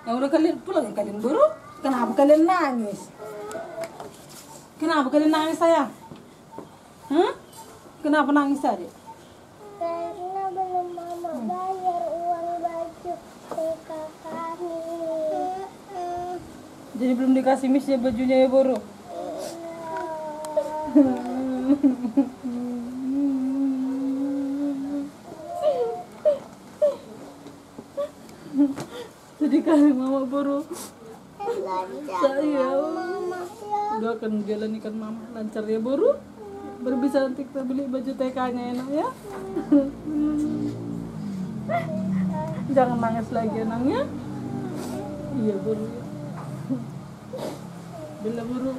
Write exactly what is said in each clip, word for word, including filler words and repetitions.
Yang udah kalian pulang ya kalian, boru? Kenapa kalian nangis? Kenapa kalian nangis, sayang? Hah? Kenapa nangis, Adik? Karena belum Mama bayar uang baju T K kami. Jadi belum dikasih miss ya bajunya ya, boru? Iya. Jadi kali Mama, boru. Lancar. Saya. Mama, ya. Doakan jalan ikan Mama lancar ya, boru. Biar bisa nanti kita beli baju T K-nya ya, Nak, ya. Jangan nangis lagi ya, Nang, ya. Iya, boru, ya. Bella, boru,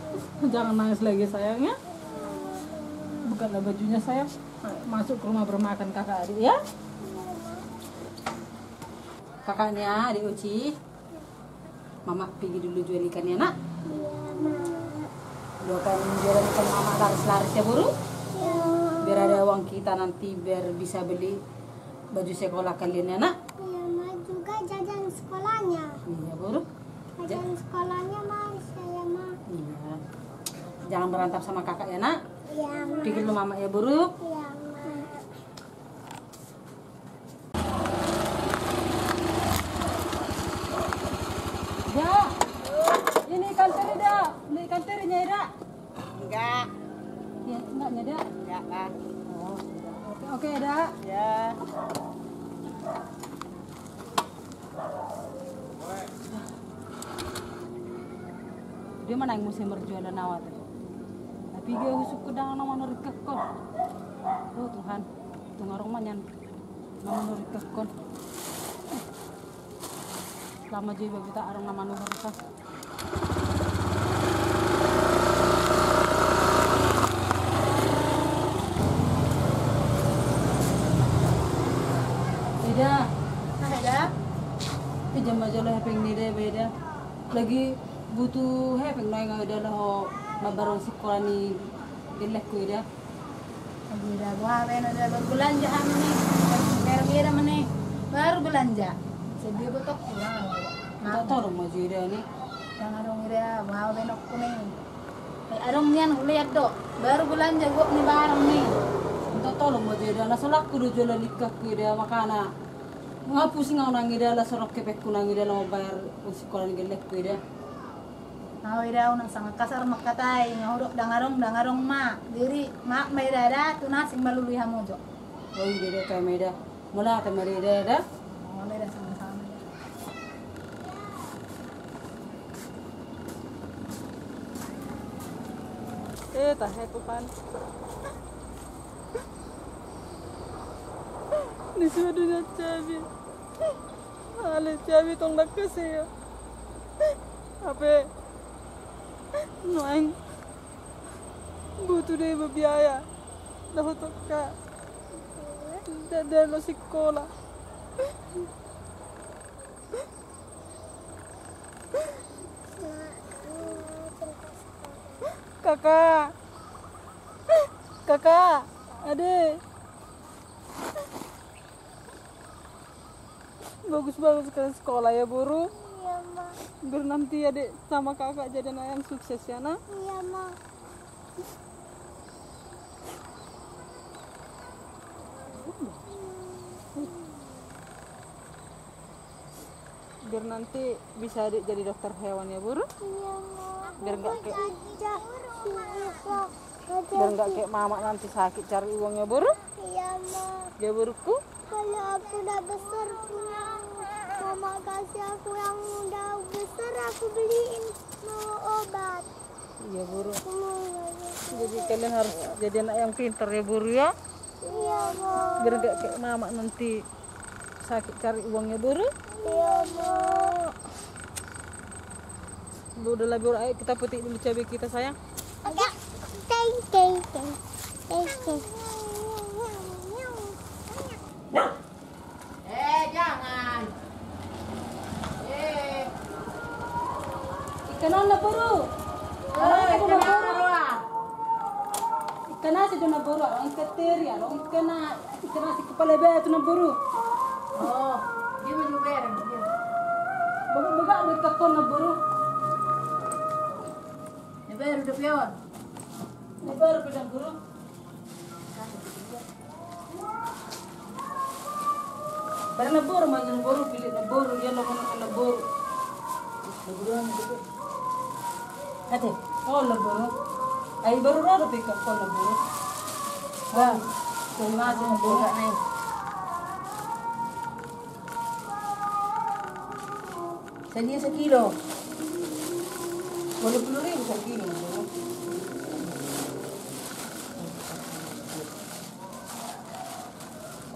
jangan nangis lagi, sayang, ya. Bukalah bajunya, sayang. Masuk ke rumah bermakan kakak adik, ya. Kakaknya adik Uci. Mama pergi dulu jual ikan ya, Nak. Iya, Mak. Doakan jualan ikan Mama laris-laris ya, boru. Iya. Biar ada uang kita nanti biar bisa beli baju sekolah kalian ya, Nak. Iya, Mak. Juga jajan sekolahnya. Iya, boru. Jajan sekolahnya, Mak, saya, Mak. Iya. Jangan berantem sama kakak ya, Nak. Iya, Mak. Pikir lu Mama ya, boru. Iya, Mak. Da, ini ikan teri, Da. Ini ikan terinya ya, Da. Enggak. Ya, enggaknya, Da. Enggak lah. Oh, oke, oke, Da. Ya. Dia mana yang musim berjualan awat? Tapi dia husuk kedang nama nori kekon. Oh Tuhan, tung arong manyan. Nama nori kekon. Lama juga kita arong nama nori kekon. Eda. Nah, Eda. Pinjam aja lah hepeng ni, Eda, Eda. Lagi butuh hepeng, Eda, laho mambaron sikola ni gellengku, Eda. Aduh, Eda, gua apa, Eda, baru belanja hami ni. Baru belanja. Sedih betok kurang. Tolong maju, Eda, ni. Yang adong, Eda, gua apa, Eda, ku ni. Eh, adong nian huliat do. Baru belanja gok ni barang ni. Minta tolong ma jo, Eda, na so laku do jolo lingkangku, Eda, makana. Nga pusing au nang, Eda, laho so ro hepengku nang, Eda, laho mambayar uang sikola ni gellengku, Eda. Au, Eda, unang sanga kasar mangkatai, nga hudok dang adong, dang adong ma. Jadi maaf ma, Eda, da, tu na asing malului hamu jo. Oh, Eda, Eda, tu ma, Eda. Mauliate ma, Eda, da. Mauliate, sama-sama. Eh, tahe Tuhan. Ni sudah dunia cabi. Ale cabi tong dak kasih ya. Apa? Nuaeng. Butuh deh biaya. Dah hotok ka. Dah, dah lo sikola. Kakak. Kakak. Ade. Bagus-bagus kalian sekolah ya, Boru. Iya, Ma. Biar nanti adek sama kakak jadi anak yang sukses ya, Nak. Iya, Ma. Biar nanti bisa adek jadi dokter hewan ya, Boru. Iya, Ma. Biar nggak kayak, biar nggak kayak Mama nanti sakit cari uang ya, Boru. Iya, Ma. Ya, Boruku. Kalau aku udah besar punya, Mama kasih aku yang udah besar, aku beliin mau obat. Iya, Boru. Jadi kalian harus jadi anak yang pintar ya, Boru ya. Iya, Ma. Biar gak kayak Mama nanti sakit cari uangnya, Boru. Iya, Ma. Udah lah, Boru, ayo kita petik dulu cabai kita, sayang. Oke. Teng, teng, teng. Teng, teng. Eh, jangan. Eh. Ikan on na, Boru. Eh, ikan on na, Boru. Ikan asi do na, Boru. Adong ikan teri, adong ikan a-, ikan asi kepala batu na, Boru. Oh, dia mau juga bereng, dia. Baru do ikan kol, na boru. Ini baru do pion. Ini baru pedang guru. Baru na boru, mangan na boru, pilih na boru, dia lo mana na boru. Na boru, na boru. Ate, oh, na boru. Ai baru ro do pe ikan kol, na boru. Wah, terima kasih, na boru. Sadia sakilo? Walu pulu ribu sakilo.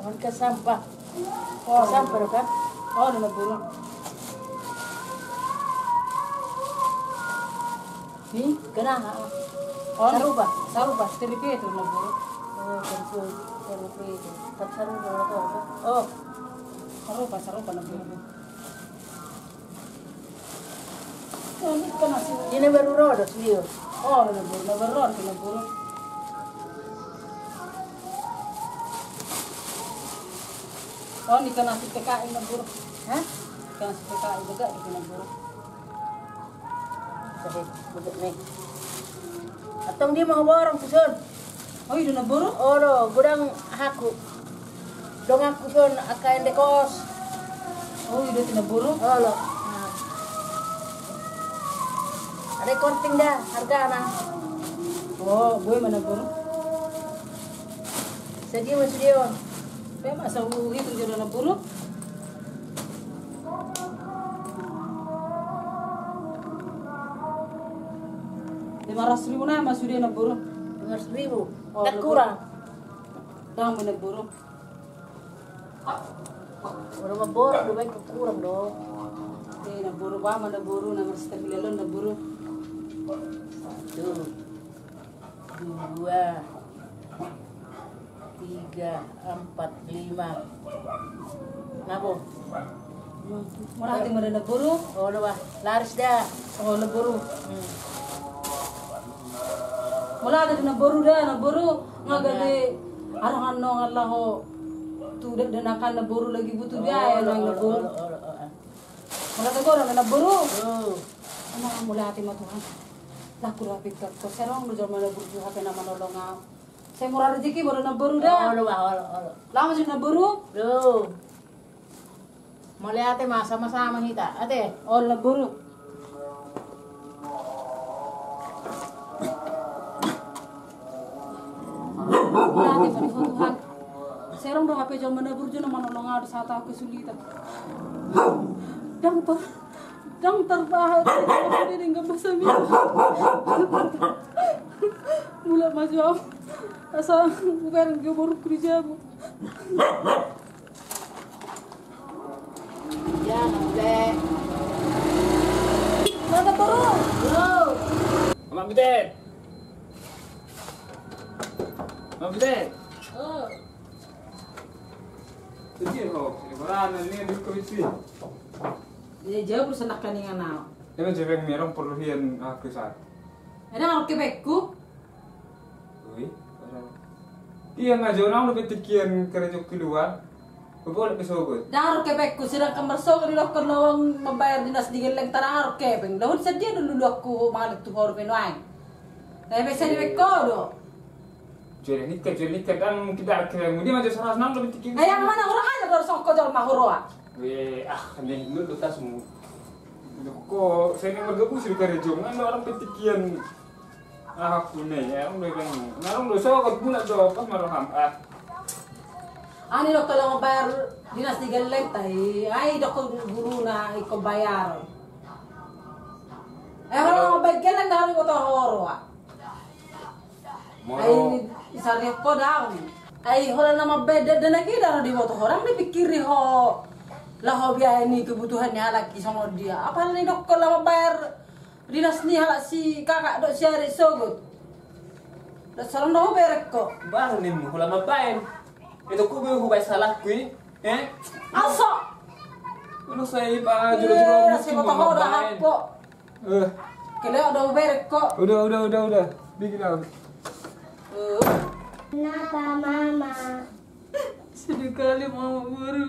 Angka sampah. Oh, sampah do kan? Oh, na boru. Ni, kena. Oh, sarupa. Sarupa, sarupa itu, na boru. Oh, sarupa, sarupa itu. Tetap sarupa, sarupa. Oh. Sarupa, sarupa, na boru. Ini baru ro do, sude. Oh, na boru, na baru ro do, na boru. Oh, ni kena si P K I, na boru. Hah? Kena si P K I juga, na boru. Jadi, duduk nih. Antong dia mau borong, Susun. Oh, i do, na boru? Olo, godang ahaku. Donganku son, angka ende kos. Oh, i do, na boru? Olo. Nah. Ada korting da, hargana. Oh, boi ma, na boru. Sadia ma sude on? Pe masa huhitung jo, na boru? Lima ratus ribu na ma sude, na boru. Lima ratus ribu. Oh, tak kurang. Dang, na boru. Olo, mamboru do baen, kurang do. Eh, na boru, ba ma, na boru, na marsitambilalon, na boru. Satu, dua, tiga, empat, lima. Na bo. Mauliate ma da, na boru. Olo, ba. Laris da. Olo, na boru. Hmm. Mauliate, na boru da, na boru. Nga gabe arangan nongan laho tu dakdanak, na boru, lagi butuh biaya nang, na boru. Olo, olo, olo. Mauliate, na boru. Mauliate ma Tuhan. Laho hurang pe ikan kol, sai adong do jolma na burju hape na manolong au. Sai mura rezeki ma da, na boru da. Olo, ba, olo, olo. Laho ma sude, na boru. Mauliate ma, sama-sama hita. Ate. Olo, na boru. Mauliate ma di ho Tuhan. Sai adong do hape jolma na burju na manolong au di saat au kesulitan. Dang tar, dang tarbahat. Denggan basa mi. Mulak ma jo au. Asa hubereng jo borungku di jabu. Ya, na boru. Yo. Amak Biten. Amak Biten. Oh. Jadi ho, sekarang ini di komisi. Ya, jauh urusan nak kaningan au. Dia mah jebeng merong perlu hian aku saat. Ada nggak pakai bekku? Ui, ora. Ia nga jo, nang do pe tingkian karejo keluar. Bebol pe sogot. Dang ro hepengku, sedangkan marsogot didokkon lowong mambayar dinas ni gellengta, dang ro hepeng. Laho sadia do luluanku mangalehon tu ho dope nuaeng. Tapi biasa di bek ho do. Jole nikah, jole nikah, dang mungkin dang kira mudi ma jo saras, nang do pe tingkian. Ai, yang mana orang aja baru songko jolma huroa. Weh, ah, ning lulu tasmu. Ko, saya ni warga busir karejo, nang do orang pe tingkian. Ah, aku ne, ya, adong do, adong do. Sogot, bulat do, pas ma roham. Ah. Ani do, kalau mambayar dinas ni gellengta i, ai dokkon guruna ingkon bayar. Eh, kalau mambayar gelleng, dang diboto ho roa. Ai, isari ho dang. Ai, holan na mambayar dakdanak i, dang diboto ho, dang dipikiri ho. Laho biaya ni kebutuhan ni halak i songon dia. Apala ni dokkon laho mambayar dinas ni halak si kakak dohot si ari sogot. Dohot so adong do hubereng ho. Baru nimmu, holan mambaen. Itu ku be hubaen salahku i. Eh? Aso. Lu sai pa jolo-jolo. Eh, musim sai boto ho da mambaen. Hapo. Eh. Kele do hubereng ho. Udah, udah, udah, udah. Bikin apa? Eh. Kenapa, Mama? Sedih kali, Mama, baru.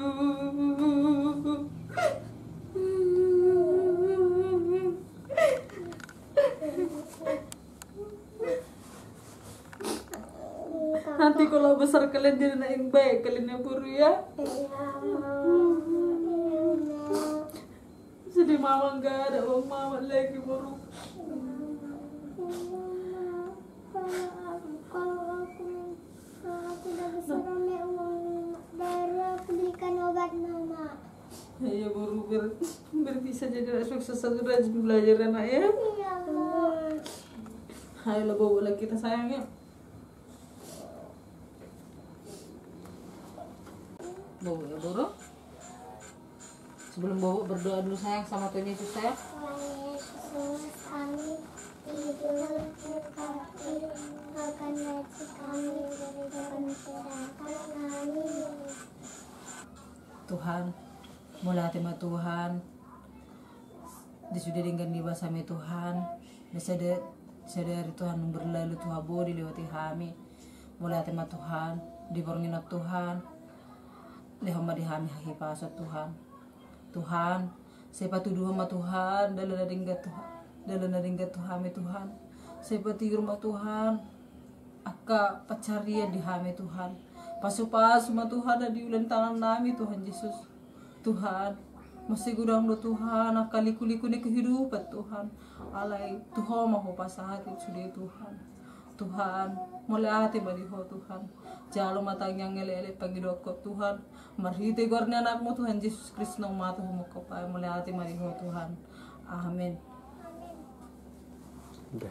Kalian jadi anak yang baik kalian ya, boru ya. Sedih mama, nggak ada uang mama lagi, boru. Kalau aku, kalau aku udah bisa rame uang, baru aku belikan obat mama. Iya, boru, biar, biar bisa jadi anak sukses, satu rajin belajar anak ya. Iya, Ma. Ayolah, bobo lagi kita sayang ya. Bobo ya, boru. Sebelum bobo berdoa dulu sayang sama Tuhan Yesus sayang. Tuhan Yesus, kami tidur, tetapi Tuhan gaji kami dari Tuhan, serahkan kami. Tuhan, mauliate ma Tuhan. Di sude denggan ni basa mi Tuhan. Di sada, sada ari Tuhan berlalu Tuhan, boi dilewati hami. Mauliate ma Tuhan. Di borngin on Tuhan, lehon ma di hami hahipason Tuhan. Tuhan, sai patuduhon ma Tuhan dalan na denggan Tuhan, dalan na denggan tu hami Tuhan. Sai patiur ma Tuhan angka pansarian di hami Tuhan. Pasupasu ma Tuhan na di ulaon tangan nami Tuhan Yesus. Tuhan, masih godang do Tuhan angka liku-liku ni kehidupan Tuhan. Alai tu Ho ma hupasahat sude Tuhan. Tuhan, mauliate ma di Ho Tuhan. Jalo ma tangiang elek-elek pangidoan Ho Tuhan. Marhite goar ni Anakmu Tuhan Yesus Kristus naung mate humongkop, mauliate ma di Ho Tuhan. Amin. Oke.